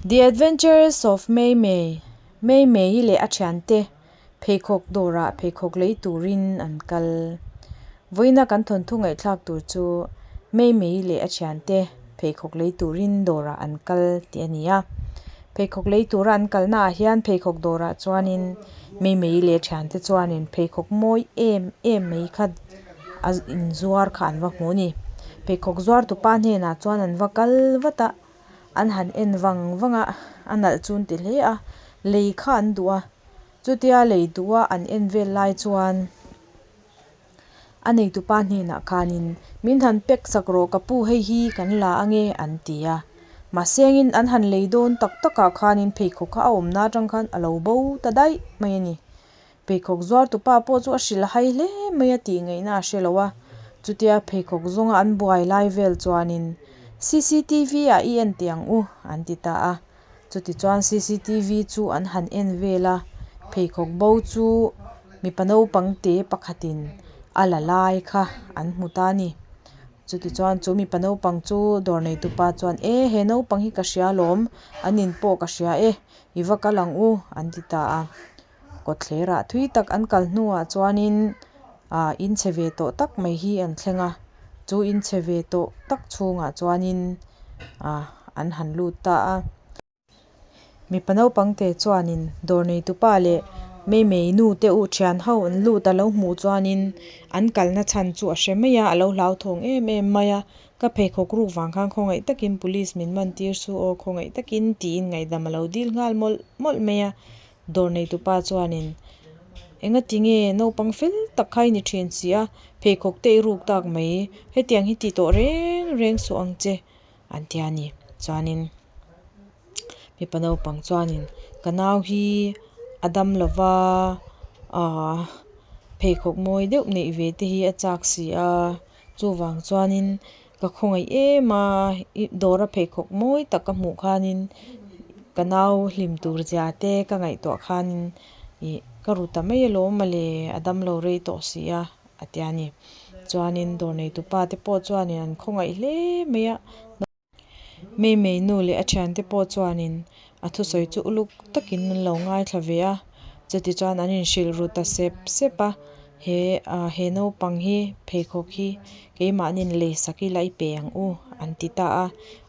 The Adventures of Mei Mei, Mei Mei-i leh a thiante pheikhawk dawrah pheikhawk lei turin an kal. Vawiina kan thawnthu ngaihthlak tur chu Mei Mei-i leh a thiante pheikhawk lei turin dawrah an kal tih a ni a. Pheikhawk lei tura an kalnaah hian pheikhawk dawrah chuanin Mei Mei-i leh a thiante chuanin pheikhawk mawi em em mai kha a inzuar kha an va hmu a ni. Pheikhawk zuar tupa hnenah chuan an va kal vat a. An han en vang vang a, a nalh chu an ti hle a, lei kha an duh a, chutia lei duh a an en vel lai chuan a neitupa hnenah khanin min han pack sak rawh ka pu hei hi kan la ange an ti a, mahse engin an han lei dawn tak takah khanin pheikhawk kha a awmna atang khan a lo bo ta daih mai a ni. Pheikhawk zuar tupa pawh chu a hrilh hai hle mai a tih ngaihna a hre lo a, chutia pheikhawk zawnga an buai lai vel chuanin cctv ah i en teh ang u an ti ta a, chutichuan cctv chu an han en vel a, pheikhawk bo chu mipa naupang te pakhatin a la lai kha an hmu ta a ni. Chutichuan chu mipa naupang chu dawr neitupa chuan e he naupang hi ka hria alawm, an in pawh ka hria e, i va kal ang u an ti ta a. Kawtthlerah thui tak an kal hnuah chuanin ah in chhe ve tawh tak mai hi an thleng a, chu in chhe ve tawh tak chhungah chuanin ah an han lut ta a. Mipa naupang te chuanin dawr neitupa leh Mei Mei nu te u thian ho an lut a lo hmuh chuanin an kalna chhan chu a hre mai a, a lo hlauthawng em em mai a, ka pheikhawk ruk vang khan khawngaih takin police min man tir su aw khawngaih takin tiin ngaihdam a lo dil nghal mawlh mawlh mai a. Dawr neitupa chuanin, Engati nge naupang fel tak kha i ni thin si a, pheikhawk te i ruk tak mai, hetiang hi ti tawh reng reng suh ang che, an ti a ni. Chuanin mipa naupang chuanin, Ka nau hi a dam lo va, aah pheikhawk mawi deuh neih ve te hi a chak si a, chuvang chuanin Ka khawngaih em a, i dawra pheikhawk mawi tak ka hmuh khanin ka nau hlim tur zia te ka ngaihtuah khanin ih ka ru ta mai alawm mawle a damlo rei tawh si a a ti a ni. Chuanin dawr neitupa te pawh chuanin an khawngaih hle mai a. Mei mei nu leh a thiante pawh chuanin a thusawi chu uluk takin an lo ngaithla ve a, chutichuan an inhrilh ru ta sep sep a, he ah he naupang hi pheikhawk hi keimahniin lei sak ila i pe ang u an ti ta a,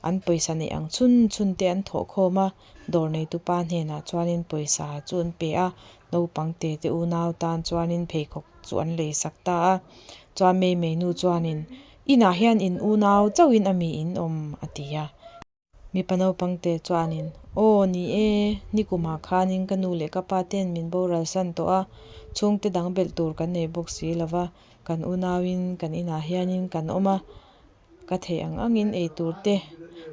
an pawisa neih ang chhun chhun te an thawh khawm a, dawr neitupa hnenah chuanin pawisa chu an pe a, naupang te te unau tan chuanin pheikhawk chu an lei sak ta a, chuan mei mei nu chuanin Inah hian in unau chauhin a mi in awm, a ti a. Mipa naupangte chuanin, Aw, ni e, nikumah khanin ka nu leh ka pa ten min boral san tawh a, chhungte dang belh tur kan nei bawk si lo va, kan unauin kan inah hianin kan awm a, ka theih ang angin ei tur te,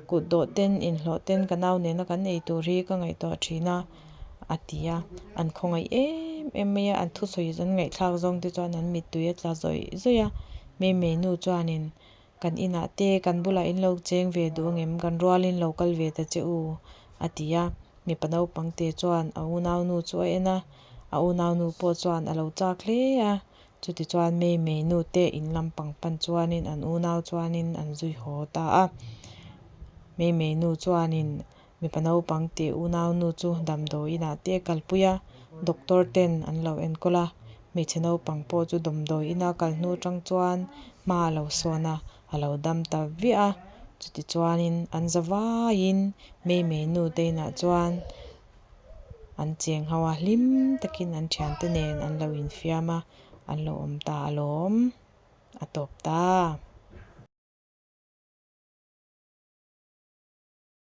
kut dawh ten, inhlawh ten ka nau nena kan ei tur hi ka ngaihtuah thin a, a ti a. An khawngaih em em mai a, an thusawi an ngaihthlak zawng te chuan an mittui a tla zawih zawih a. Mei mei nu chuanin kan inah te kan bulah in lo cheng ve duh angem kan rualin lo kal ve ta che u a ti a. Mipa naupang te chuan a unaunu chu a en a, a unaunu pawh chuan a lo chak hle a. Chutichuan Mei mei nu te in lampang pan chuanin an unau chuanin an zui haw ta a. Mei mei nu chuanin Mipa naupang tih unaunu chu damdawi inah te a kalpui a, doctor ten an lo enkawl a, hmeichhe naupang pawh chu damdawi ina kal hnu atang chuan hma a lo sawn a, a lo dam ta viah a, chutichuanin an za vaiin Mei Mei nu te inah chuan an cheng ho a, hlim takin an thiante nen an lo infiam a, an lo awm ta alawm, a tawp ta.